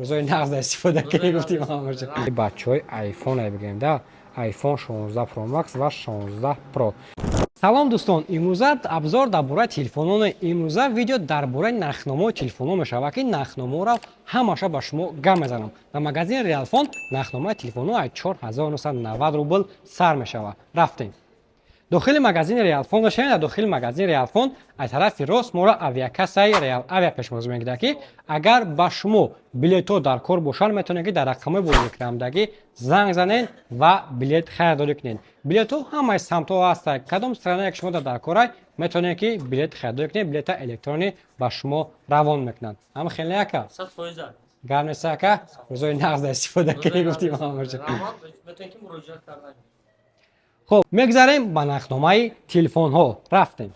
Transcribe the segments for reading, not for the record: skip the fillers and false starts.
Рӯзои нағз истифода кунӣ, гуфтим ҳамаша. Бачаҳои Айфон бигем да, iPhone 16 Pro Max ва 16 Pro. Салом, дӯстон! Имрӯза обзор дар бораи телефононе. Имрӯза видео дар бораи нархномаи телефонҳо мешавад, ки нархномаро ҳамаша ба шумо гап мезанам. Дар магазини Реалфон нархномаи телефонҳо аз 4990 рубл сар мешавад. Рафтем, дохили магазини Реалфон мешавем. Дар дохили магазини Реалфон аз тарафи рост моро авиакассаи Реал Авиа пешвоз мегирад, ки агар ба шумо билетҳо дар кор бошанд, метавонед, ки дар рақамҳои болоэкранамдагӣ занг занед ва билет харидорӣ кунед. Билетҳо ҳамаи самтҳо ҳастанд. Кадом страна е ки шумо дар корай, метавонед, ки билет харидорӣ кунед. Билета электронӣ ба шумо равон мекунанд. Ҳама хеле, ака, гап нест, ака. Рӯзои нағз истифода кунӣ, гуфтим ҳамаша. Хуб, мегзарем ба нархномаи телефонҳо. Рафтем,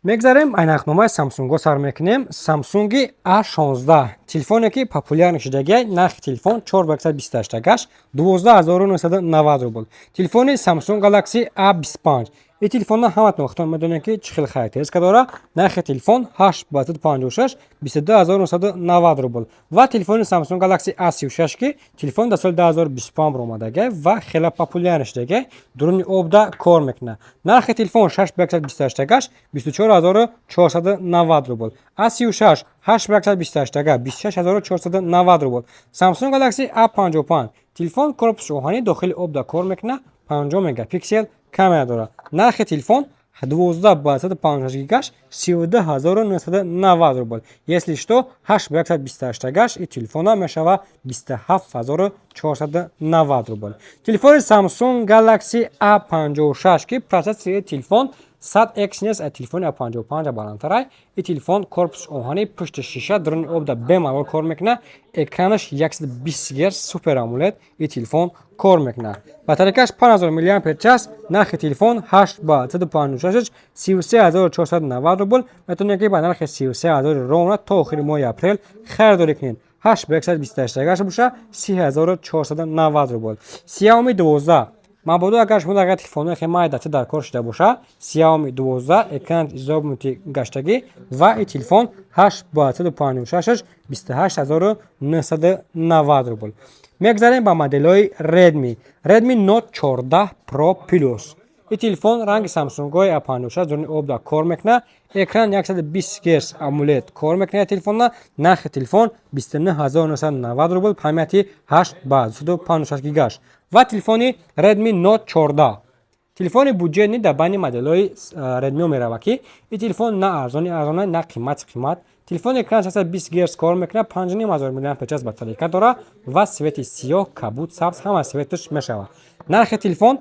мегзарем, ай нархномаи Самсунго сар мекунем. Самсунги A16, телефоне ки популярный шудагиай. Нархи телефон 4 128 гаш 12 990 рубл. Телефони Samsung Galaxy A25. Ин телефонро ҳаматон худтон медонед, ки чӣ хел характеристика дора. Нархи телефон 8 256 22 990 рубл. Ва телефони Samsung Galaxy A36, ки телефон дар соли 2025 баромадагай ва хеле популярный шудагай, дуруни обда кор мекунад. Нархи телефон 6 128 гаш 24 490 рубл. A36 8 128 26 490 рубл. Samsung Galaxy A55, телефон корпуси оҳанӣ, дохили обда кор мекунад, 50 мегапиксел камера дорад. Нархи телефон 12 ба 156 гигаш 32 990 рубл. Если что, 8 ба 128 гаш и телефона мешава 27 490 рубл. Телефони Samsung Galaxy A56, ки процессори телефон 100 Exynos, аз телефони A55 баландтарай. И телефон корпуси оҳанӣ, пушти шиша, дуруни обда бемалол кор мекунад. Экранаш 120 Гц, Super AMOLED и телефон кор мекунад. Батарейкаш 5000 мАч. Нархи телефон 8 ба 156 33 490 рубл. Метавонед, ки ба нархи 33 000 ровно то охири моҳи апрел харидорӣ кунед. 8 ба 128 гаш боша 30 490 рубл. Xiaomi 12. Мабодо агар шумо агар телефонҳои хеле майдача дар кор шуда боша, Xiaomi 12, экран изогнутый гаштагӣ ва и телефон 8 ба 156 28 990 рубл. Мегзарем ба моделҳои Redmi. Redmi Note 14 Pro Plus. И телефон ранги Samsung-ҳои A56, дуруни обда кор мекунад, экран 120 Гц AMOLED кор мекунад телефонна. Нархи телефон 29 990 рубл, памяти 8 ба 256 гигаш. Ва телефони Redmi Note 14, телефони бюджетный дар байни моделҳои Redmi меравад, ки ин телефон на арзони арзона, на қимати қимат. Телефон экран 120 Гц кор мекунад, 5500 мАч батарейка дорад ва цвети сиёҳ, кабуд, сабз, ҳама цветаш мешавад. Нархи телефон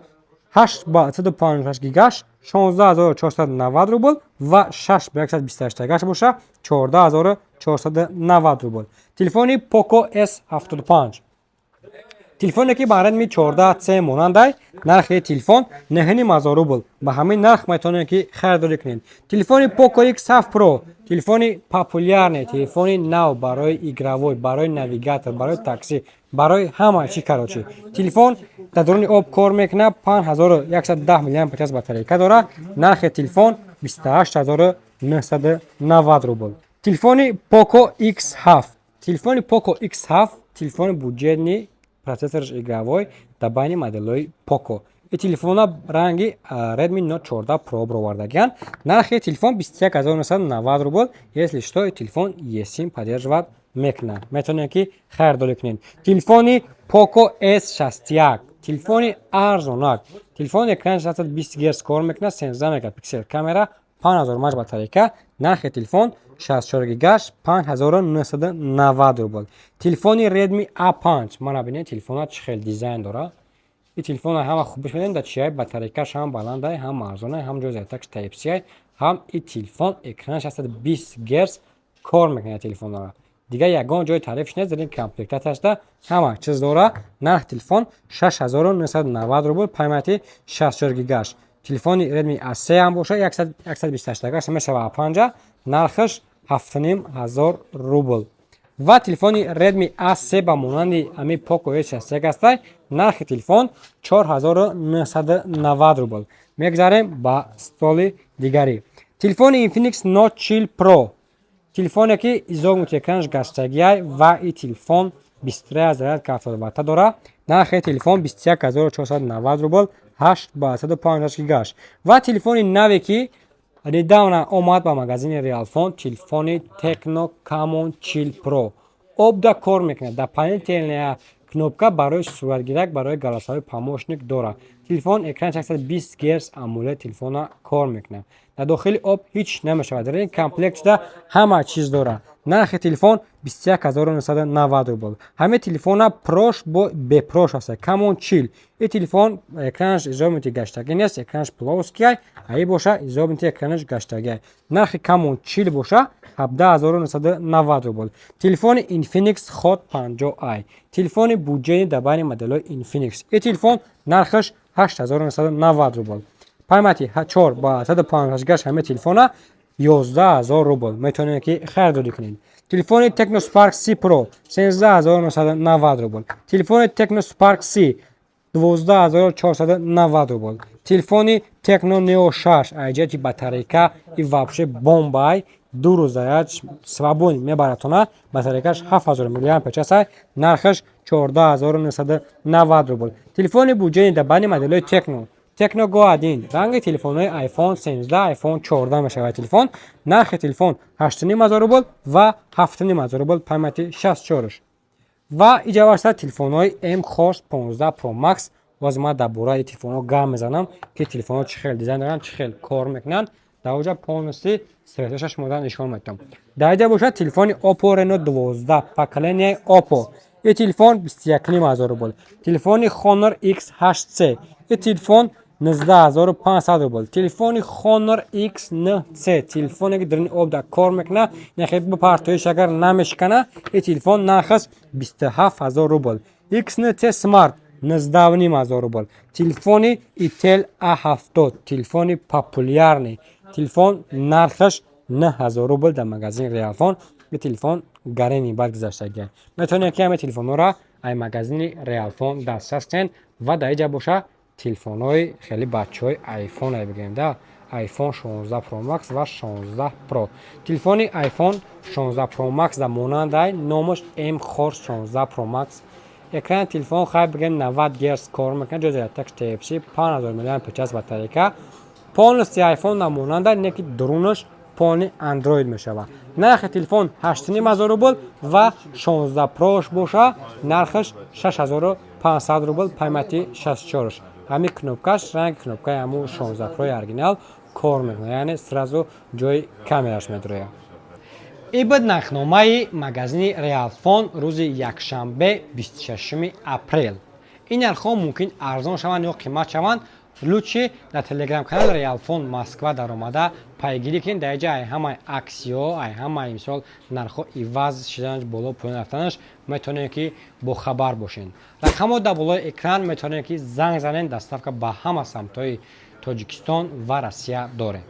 8 ба 156 гигаш 16 490 рубл ва 6 ба 128 гаш боша 14 490 рубл. Телефони Poco S75, телефоне ки ба Redmi 14C монандай. Нархи телефон 9500 рубл. Ба ҳамин нарх метавонед, ки харидорӣ кунед. Телефони Poco X7 Pro, телефони популярный, телефони нав барои игровой, барои навигатор, барои такси, барои ҳама чӣ. Короче, телефон дар дуруни об кор мекунад, 5110 мАч батарейка дорад. Нархи телефон 28 990 рубл. Телефони Poco X7, телефони Poco X7, телефони бюджетный, процессораш игровой дар байни моделҳои Poco. И телефона ранги Redmi Note 14 Pro бировардагианд. Нархи телефон 21 990 рубл. Если что, телефон eSIM поддерживать мекунад, метавонед, ки харидорӣ кунед. Телефони Poco S61, телефони арзонак. Телефон экран 620 Гц кор мекунад, 13 мегапиксел камера, 5000 мАч батарейка. Нархи телефон 64 гигаш 5990 рубл. Телефони Redmi A5. Мана бинед, телефона чӣ хел дизайн дорад. Ин телефона ҳама хубиш медонед дар чиай? Батарейкаш ҳам баландай, ҳам арзонай, ҳам ҷои зарядкаш Type-C, ҳам ин телефон экранаш 120 Гц кор мекунад. Телефонро дигар ягон ҷои таърифш нест, дар комплектатсияшда ҳама чиз дора. Нархи телефон 6990 рубл, памяти 64 гигаш. Телефони Redmi A3 ҳам боша, 128 гаш мешава A5, нархаш 7500 рубл. Ва телефони Redmi A3 ба монанди ами Poco S61 астай. Нархи телефон 4990 рубл. Мегзарем ба столи дигарӣ. Телефони Infinix Note 40 Pro. Телефоне, ки изогнутый экранаш гаштагиай ва и телефон 23 зарядка 70 ватта дора. Нархи телефон 21 490 рубл, 8 ба 158 гигаш. Ва телефони наве, ки недавно омад ба магазини Реалфон, телефони Tecno Camon 40 Pro. Обда кор мекунад, дополнительная кнопка барои суратгирак, барои голосовой помощник дорад. Телефон экран 120 Гц AMOLED, телефона кор мекунад, дар дохили об ҳеҷ намешавад. Дар ин комплект шуда ҳама чиз дорад. Нархи телефон 21 990 рубл. Ҳамин телефона прош бо бепрош аст. Camon 40, ин телефон экранаш изогнутый гаштагӣ нест, экранаш плоский, аи боша изогнутый экранаш гаштагӣ. Нархи Camon 40 боша 17 990 рубл. Телефони Infinix Hot 50i, телефони бюджетный дар байни моделҳои Infinix. Ин телефон нархаш 8990 рубл. Памяти 4 ба 158 гаш ҳамин телефона 11 000 рубл метавонед, ки харидорӣ кунед. Телефони Tecno Spark 30 Pro 13 990 рубл. Телефони Tecno Spark 30 12 490 рубл. Телефони Tecno Neo 6, аз ҷиҳати батарейка и вообще бомбай, 2 рӯз заряд свободный мебаратона. Батарейкаш 7000 мАч, нархаш 14 990 рубл. Телефони бюджетный дар байни моделҳои Tecno, Tecno Go 1, ранги телефонҳои iPhone 13, iPhone 14 мешавад телефон. Нархи телефон 8500 рубл ва 7500 рубл, памяти 64. Ва иҷа телефонҳои mHorse 15 Pro Max. Боз ман дар бораи телефонҳо гап мезанам, ки телефонҳо чӣ хел дизайн доранд, чӣ хел кор мекунанд. Дар оҷа полностью светоша шумода нишон медиҳам. Дар иҷа бошад телефони Oppo Reno 12, поколения Oppo. Ин телефон 21 500 рубл. Телефони Honor X8c, ин телефон 19 500 рубл. Телефони Honor X9c, телефоне, ки дарини об дар кор мекунад, нахе бипартоиш агар намешикана. Ин телефон нархаш 27 000 рубл. X9c Smart 19 500 рубл. Телефони Itel A70, телефони популярный телефон, нархаш 9000 рубл дар магазини Реалфон. Ин телефон гарени баъд гузаштагия. Метавонед, ки ҳамаи телефонҳоро ай магазини Реалфон дастрас кунед. Ва дар иҷа боша телефонҳои хеле бачаҳои iPhone бигирем да, iPhone 16 Pro Max ва 16 Pro. Телефони iPhone 16 Pro Max дар монандай, номаш mHorse 16 Pro Max. Экрани телефон хайр бигирем 90 Гц кор мекунад, ҷои зарядтакш Type-C, 5000 мАч батарейка. Полностью iPhone дар монанда, не ки дурунаш полный Android мешавад. Нархи телефон 8500 рубл ва 16 Pro боша нархаш 6500 рубл, памяти 64. Ҳамин кнопкаш ранги кнопкаи ҳамун 16 Pro оригинал кор мекунад, яъне сразу ҷои камераш медрояд. Ин буд нархномаи магазини Реалфон рӯзи якшанбе, 26 апрел. Ин нархҳо мумкин арзон шаванд ё қимат шаванд. Лучше дар телеграм-канал Реалфон Москва даромада пайгирӣ кунед. Дар ҷа ай ҳамаи аксиё, ай ҳамаи мисол нархҳо иваз шиданаш, боло поён рафтанаш метавонед, ки бохабар бошед. Рақамҳо дар болои экран, метавонед, ки занг занед. Доставка ба ҳама самтҳои Тоҷикистон ва Россия дорем.